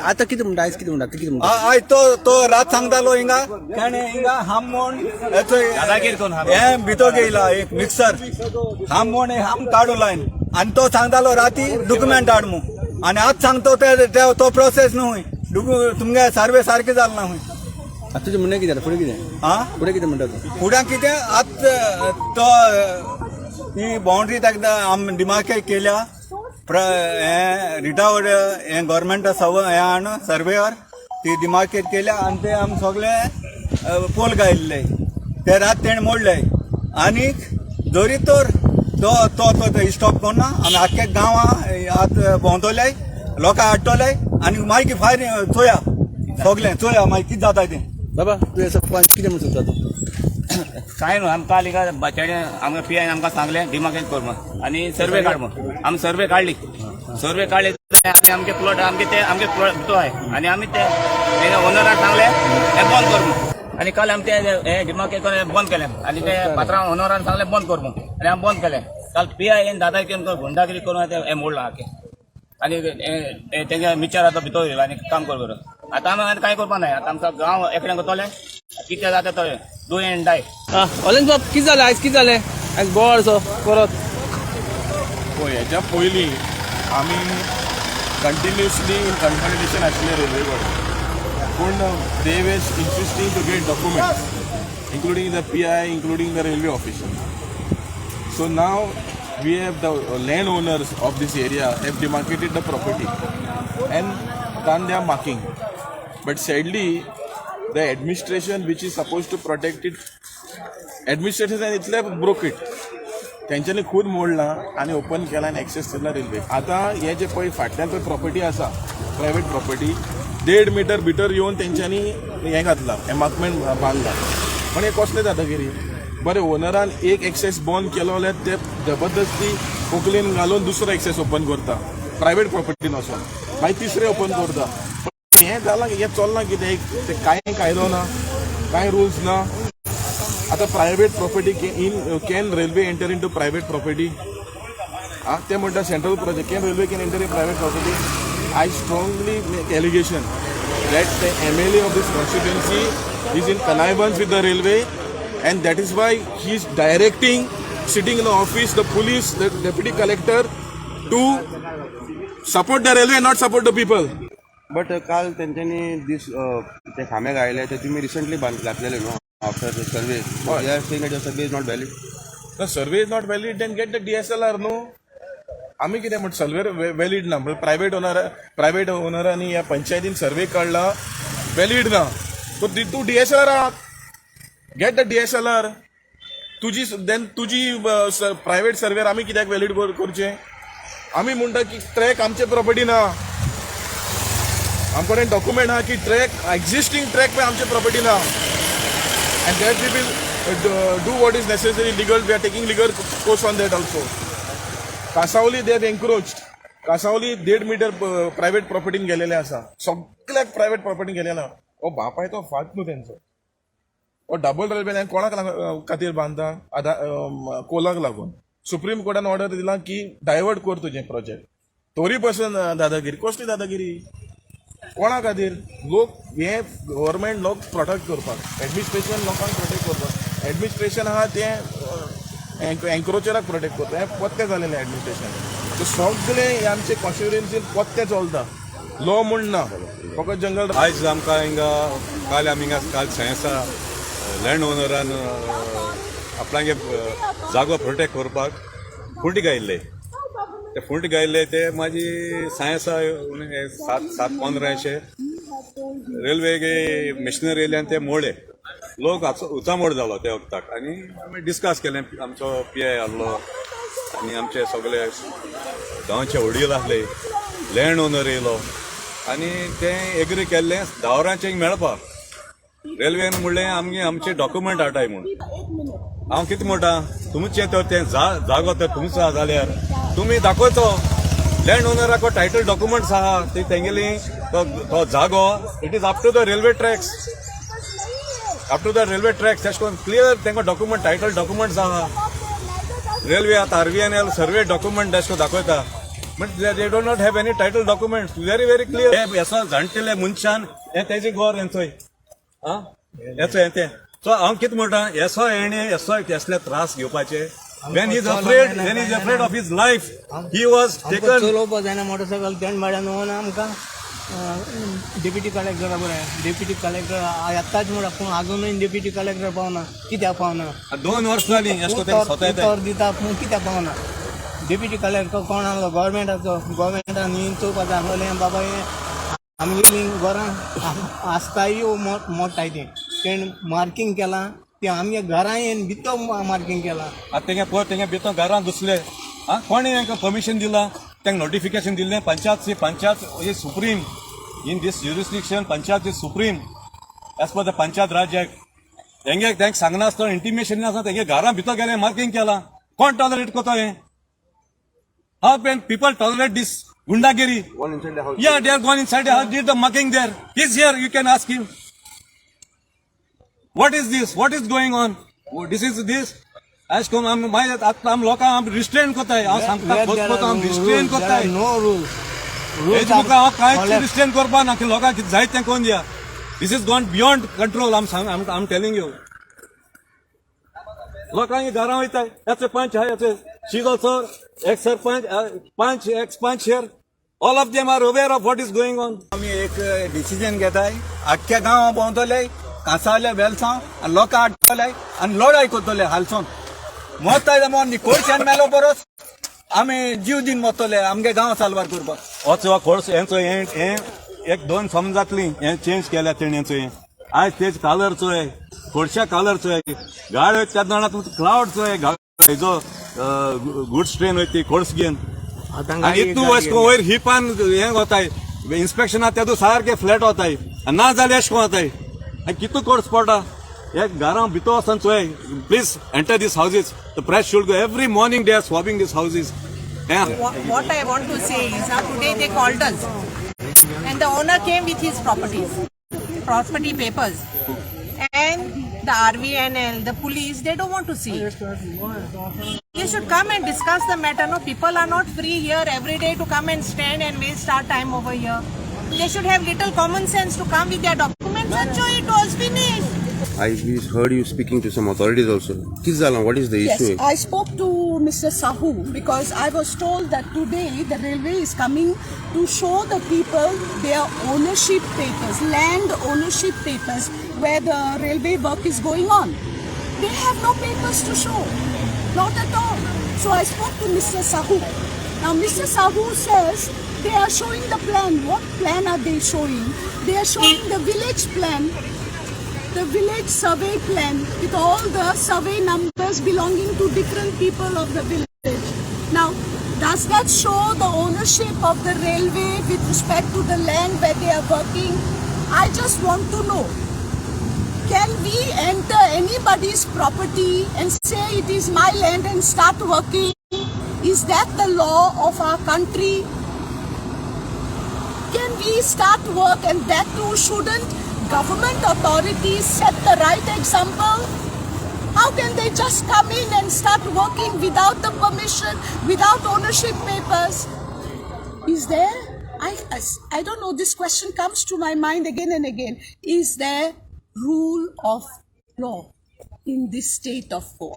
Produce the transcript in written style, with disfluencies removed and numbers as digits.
आतां कितें म्हणटा? आयज कितें म्हणटा? कितें म्हणटा? आयज तो तो रात सांगतालो हिंगा तेणे हिंगा हाम म्हण हे भितर गेला एक मिक्सर हाम म्हण हाम काडू लायन आनी तो सांगतालो राती डॉक्युमेंट हाड म्हूण आनी आज सांगतो ते तो प्रोसेस न्हय, तुमगे सर्वे सारके जाल ना हुंय. आतां तुजें म्हणणें कितें जालें? फुडें कितें? आ फुडें कितें म्हणटा तूं? फुडें कितें, आत तो ही बाउंड्री ताका आम डिमार्केट केल्या, हें रिटावर्ड हें गव्हर्मेंटा सव हें हाडून सर्वेयर ती डिमार्केट केल्या आनी ते आम सगळे पोल घायल्ले ते रात तेणें मोडले. आनीक जरी तर तो तो तो स्टॉप करना, आमी आख्खे गांवां आत भोंवतले, लोकांक हाडटले आनी मागीर फायर चोया, सगळें चोया मागीर कितें जाता तें. बाबा, तूं असो पंच कितें म्हूण सोदता तूं? कांय न्हू, आमकां काल हिंगा तेणे आमकां पी आयन आमकां सांगलें डिमार्केट कर म्हूण आनी सर्वे काड म्हूण. आमी सर्वे काडली, सर्वे काडली आनी आमचे प्लॉट आमचे ते आमचे प्लॉट तो आहे आनी आमी ते ओनराक सांगलें हें बंद कर म्हूण. आनी काल आमी ते हें डिमार्केट करून बंद केलें आनी ते पात्रांव ओनरान सांगलें बंद कर म्हूण आनी आमी बंद केलें. काल पी आयन दादागिरी करून, गुंडागिरी करून ते हें मोडलां आख्खें आनी तेंगे मिक्चर आतां भितर येयला आनी काम कर बरो. आतां आमी आनी कांय करपा नाय. आतां आमचो गांव एकल्यान करतले, कितें जाता तो do and डाय. ऑलेन बाब, कितें जालें आयज? कितें जालें आयज बोवाळ सो परत? पळय, हेच्या पयलीं आमी कंटिन्युअसली इन कन्सल्टेशन आशिल्ले रेल्वे कडेन, पूण they were insisting to get documents, including the PI, including the railway officer. So now we have the land owners of this area have demarcated the property and done their marking. But sadly, the administration which is supposed to protect it, administration इतले broke it. तेंच्यांनी खूद मोडला आनी open केला आनी access दिला railway. आतां हे जे पळय फाटल्यान पळय प्रॉपर्टी आसा, प्रायवेट प्रॉपर्टी, 1.5 मिटर भितर येवन तेंच्यांनी हें घातलां, एम्बांकमेंट बांदला. पण हे कसले दादागिरी? बरें, ओनरान एक एक्सेस बंद केलो जाल्यार ते जबरदस्ती पोकलेन घालून दुसरो एक्सेस ओपन करता प्रायवेट प्रॉपर्टीन वचोन, मागीर तिसरे ओपन करता. पण हें जालां, हें चल्लां कितें? एक ते कांय कायदो ना, कांय रुल्स ना. आतां private property in can railway enter into private property? आ ते म्हणटा central project, can railway can enter in private property? I strongly make allegation that the MLA of this constituency is in connivance with the railway and that is why he is directing, sitting in the office, the police, the deputy collector to support the railway, not support the people. But काल तेंच्यांनी दीस ते खांबे घायले, ते तुमी recently घातलेले न्हू after the survey? They are saying that survey is not valid. The survey is not valid, then get the DSLR, no? आमी कितें म्हण सर्वे व्हॅलिड ना म्हणजे प्रायवेट ओनरांनी ह्या पंचायतीन सर्वे काडला, व्हॅलिड ना, तो तूं डीएसएलआर, गेट the DSLR. तुजी देन तुजी प्रायवेट सर्वेर आमी कित्याक व्हॅलिड करचें? आमी म्हणटा की ट्रॅक आमचे प्रॉपर्टी ना. आम कडेन डॉक्युमेंट आहा की ट्रॅक, एक्झिस्टींग ट्रॅक पळय आमचे प्रॉपर्टी ना and that we will do what is necessary legal. We are taking legal course on that also. Cansaulim they have encroached. Cansaulim 1.5 metre private प्रॉपर्टीन गेलेले आसा. सगळ्याक प्रायवेट प्रॉपर्टीन गेलेला. हो बापाय तो फाट न्हू तेंचो. हो डबल रेल्वे कोणाक खातीर बांदता आतां? कोलाक लागून सुप्रीम कोर्टान ऑर्डर दिला की डायवर्ट कर तुजें प्रोजेक्ट, तोरी पसून दादागिरी. कसली दादागिरी? कोणा खातीर? लोक हे गव्हर्मेंट लोक प्रोटेक्ट करपाक, एडमिनिस्ट्रेशन लोकांक प्रोटेक्ट करपाक. एडमिनिस्ट्रेशन आहा तें एन्क्रोचराक प्रोटेक्ट करता. हें पत्ते जालेलें एडमिनिस्ट्रेशन. सो सगळे हे आमचे कॉन्स्टिट्युएन्सीन पत्ते चलता, लॉ म्हूण ना, फकत जंगल. आयज आमकां हिंगा काल आमी हिंगा काल सांयसा लँड ओनरान आपणागे जागो प्रोटेक्ट करपाक फुंट गायल्ले. ते फुंट गायल्ले ते मागीर सांयसा 7, 7:15 अशे रेल्वे मशिनरी येयले आनी ते मोडले. लोक उचामोड जालो त्या वखताक आनी आमी डिस्कस केलें. आमचो पी I आहलो आनी आमचे सगळे गांवचे वडील आहले, लँड ओनर येयलो आनी ते एग्री केल्लें 10 वरांचेर मेळपाक. रेल्वेन म्हणलें आमगे आमचे डॉक्युमेंट हाडाय म्हूण. हांव कितें म्हणटा, तुमचें तर तें जागो तर तुमचो आहा जाल्यार तुमी दाखयचो. लँड ओनराक टायटल डॉक्युमेंट्स आहा ती तेंगेली तो तो जागो it is up to the railway tracks, up to the railway tracks. तेश करून क्लियर तेंका डॉक्युमेंट, टायटल डॉक्युमेंट्स आहा. रेल्वे आतां आरवीएनएल सर्वे डॉक्युमेंट तेश करून दाखयता. But they do not have any title documents. Very very clear. हे असो जाणटेले मनशान हे तेजे घर हेंचोय आं हेचो हें तें. सो हांव कितें म्हणटा, येसो हेणे येसो असले त्रास घेवपाचे, when he is afraid, when is afraid of his life, he was taken. चलोवपा जायना मोटरसायकल. तेण भाड्यान वचून आमकां डेप्युटी कलेक्टरा बरें, डेप्युटी कलेक्टर येताच म्हणटा, पूण आजुनूय डेप्युटी कलेक्टर पावना. कित्याक पावना? 2 वर्स जालीं एश कोन्न स्वता येताय. उतर दिता पूण कित्याक पावना? डेप्युटी कलेक्टर कोण आहलो? गोवोरमेंटाचो. गोवोरमेंटान येवन चोवपा जाय आसलोलें बाबा. हें आमगेलीं घरां आसताय मोडटाय. तें तेणें मार्कींग केलां तें आमगे घरां येवन भितर मार्कींग केलां. आतां तेंगे पळय, तेंगे भितर घरां घुसले. आं, कोणें तांकां परमिशन दिलां? तांकां नोटिफिकेशन दिल्लें? Panchayat, panchayat is supreme in this jurisdiction. Panchayat is supreme as per the Panchayat Raj Act. हेंगे तांकां सांगनासतना, इंटिमेशन नासतना तेंगे घरां भितर गेलें, मार्किंग केलां. कोण टॉलरेट करता हें? How can people tolerate this गुंडागिरी? One inside the house. Yeah, they are gone inside the house, did the marking there. He's here, you can ask him. What is this? What is going on? Oh, this is this. अशें करून आमी मागीर आतां आमी लोकांक आमी restrain कोताय. हांव सांगता, खोत आमी रिस्ट्रेन कोताय. No rules. हेजे मुखार हांव कांयच रिस्ट्रेन करपा ना की लोकांक कितें जाय तें करून दिया. This is gone beyond control. आम सांग, आम टेलिंग you. लोकांक घरां वयताय. हेचे पंच आहा, हेचे, she is also ex sarpanch, panch, ex panch here. All of them are aware of what is going on. आमी एक डिसिजन घेताय. आख्ख्या गांवां भोंवतले, कांसावले, वेलसांव आनी लोकां हाडटले आनी लढाय करतले. हालसून मरता मोन कोळशान मेलो परस आमी जीव दिवन मरतले आमगे गांव साल्वार करपाक. होच हो खोर्स हेंचो हें हें एक दोन सम जातली हें चेंज केल्या तेणी. हेंचो हें आयज तेज कालर चोय, खोडशा कालर चोय, गाड वयता तेन्ना जाणा तुमचो क्लावड चोय. हेजो गुड्स ट्रेन वयता ती खोर्स घेवन आनी इतू अशें करून वयर हिपान हें वताय. इन्स्पेक्शना तेदू सारकें फ्लॅट वताय आनी ना जाल्यार अशें करून वताय. आनी कितू कोर्स पडटा एक घरां भितर वचोन चोय. Please enter these houses. The press should go. Every morning they are swabbing these houses. What I want to say is, today they called us and the owner came with his properties, property papers. And the RVNL, the police, they don't want to see it. They should come and discuss the matter. No, people are not free here every day to come and stand and waste our time over here. They should have little common sense to come with their documents and show it to us. Finish. I we heard you speaking to some authorities also. कितें जालां? What is the Yes, issue? I spoke to Mr. Sahu because I was told that today the railway is coming to show the people their ownership papers, land ownership papers, where the railway work is going on. They have no papers to show, not at all. So I spoke to Mr. Sahu. Now, Mr. Sahu says they are showing the plan. What plan are they showing? They are showing the village plan, the village survey plan with all the survey numbers belonging to different people of the village. Now, does that show the ownership of the railway with respect to the land where they are working? I just want to know. Can we enter anybody's property and say it is my land and start working? Is that the law of our country? Can we start work, and that too shouldn't government authorities set the right example? How can they just come in and start working without the permission, without ownership papers? Is there, I don't know, this question comes to my mind again and again. Is there rule of law in this state of Goa?